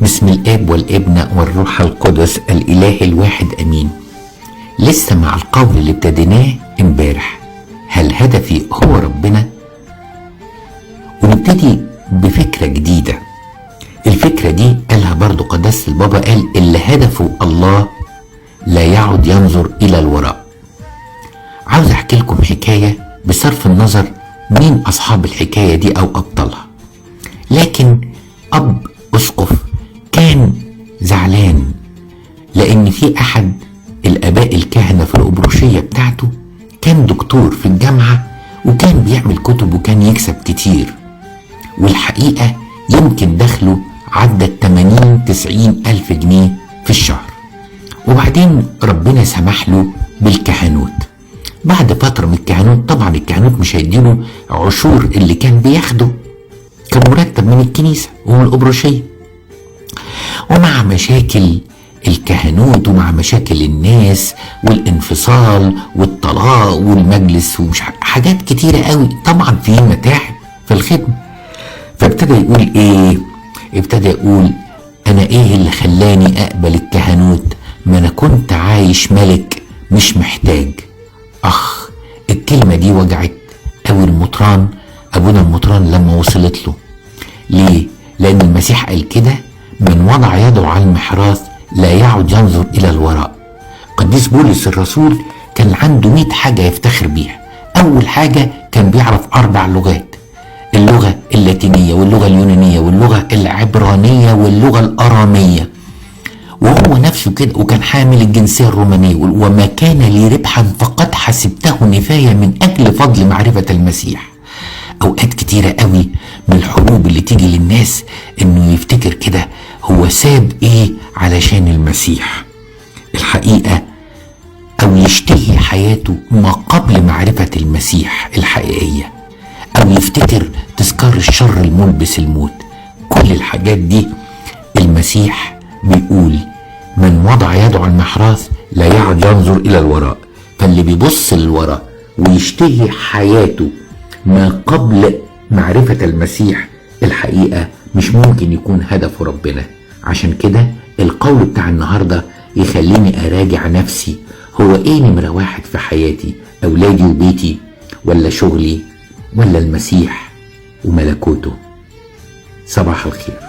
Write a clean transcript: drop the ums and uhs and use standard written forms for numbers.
بسم الاب والابن والروح القدس الاله الواحد امين. لسه مع القول اللي ابتديناه امبارح، هل هدفي هو ربنا؟ ونبتدي بفكرة جديدة. الفكرة دي قالها برضو قداسة البابا، قال اللي هدفه الله لا يعد ينظر إلى الوراء. عاوز أحكي لكم حكاية بصرف النظر مين أصحاب الحكاية دي أو أبطالها، لكن أب أسقف كان زعلان لأن في أحد الآباء الكهنة في الأبروشية بتاعته كان دكتور في الجامعة وكان بيعمل كتب وكان يكسب كتير، والحقيقة يمكن دخله عدى 80-90 ألف جنيه في الشهر. وبعدين ربنا سمح له بالكهنوت. بعد فترة من الكهنوت، طبعا الكهنوت مش هيديله عشور اللي كان بياخده كمرتب من الكنيسة ومن الأبروشية، ومع مشاكل الكهنوت ومع مشاكل الناس والانفصال والطلاق والمجلس ومش حاجات كتيرة قوي، طبعا في متاعب في الخدمة. فابتدى يقول ايه؟ ابتدى يقول انا ايه اللي خلاني اقبل الكهنوت؟ ما انا كنت عايش ملك مش محتاج. اخ، الكلمة دي وجعت قوي المطران، ابونا المطران لما وصلت له. ليه؟ لان المسيح قال كده، من وضع يده على المحراث لا يعد ينظر الى الوراء. قديس بولس الرسول كان عنده 100 حاجة يفتخر بيها. اول حاجة كان بيعرف 4 لغات، اللغة اللاتينية واللغة اليونانية واللغة العبرانية واللغة الأرامية، وهو نفسه كده، وكان حامل الجنسية الرومانية. وما كان لي ربحا فقد حسبته نفاية من أجل فضل معرفة المسيح. أوقات كتيرة قوي من الحروب اللي تيجي للناس إنه يفتكر كده هو ساب إيه علشان المسيح الحقيقة، أو يشتهي حياته ما قبل معرفة المسيح الحقيقية، أو يفتكر تذكار الشر الملبس الموت. كل الحاجات دي المسيح بيقول من وضع يده على المحراث لا يعد ينظر إلى الوراء. فاللي بيبص للوراء ويشتهي حياته ما قبل معرفة المسيح الحقيقة مش ممكن يكون هدفه ربنا. عشان كده القول بتاع النهاردة يخليني أراجع نفسي، هو إيه نمرة واحد في حياتي؟ أولادي وبيتي، ولا شغلي، ولا المسيح وملكوته؟ صباح الخير.